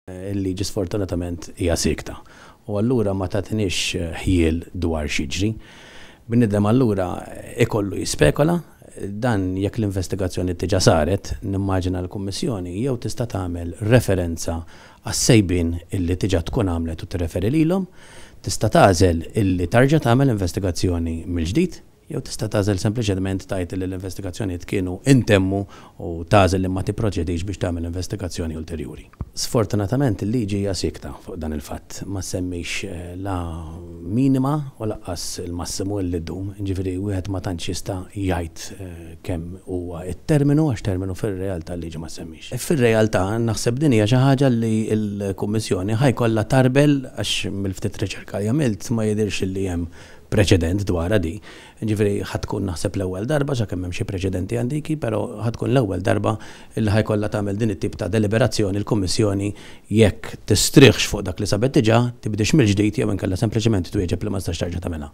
Il-liġi sfortunatament hija siekta u allura ma tagħtiniex ħjiel dwar x'jiġri. Bniedem allura ikollu jispekola, dan jekk l-investigazzjoni diġà saret, nimmaġina l-Kummissjoni jew tista' tagħmel referenza għas-sejbien illi diġà tkun għamlet u tirreferi lilhom, tista' tagħżel illi tarġa' tagħmel investigazzjoni mill-ġdid, jew tista' tagħżel sempliċement tgħid li l-investigazzjonijiet kienu intemmu u tagħżel li ma tipproċedix biex tagħmel investigazzjoni ulterjuri. Sfortunatament il-liġi hija siekta fuq dan il-fatt, ma ssemmix la minima u lanqas il-massimu li ddum, jiġifieri wieħed ma tantx jista' jgħid kemm huwa t-terminu għax terminu fir-realtà l-liġi ma ssemmix. Fir-realtà naħseb din hija xi ħaġa li l-Kummissjoni ħa jkollha tgħarbel għax mill-ftit riċerka li għamilt ma jidhirx li hemm preċedent dwarha di. Jiġifieri ħa tkun naħseb l-ewwel darba, sakemm hemm xi preċedenti antiki, però ħa tkun l-ewwel darba li ħa jkollha tagħmel din it-tip ta' deliberazzjoni l-Kummissjoni jekk tistrieħx fuq dak li sabet diġà, tibdiex mill-ġdid jew inkella sempliċement twieġeb li ma tistax terġa' tagħmilha.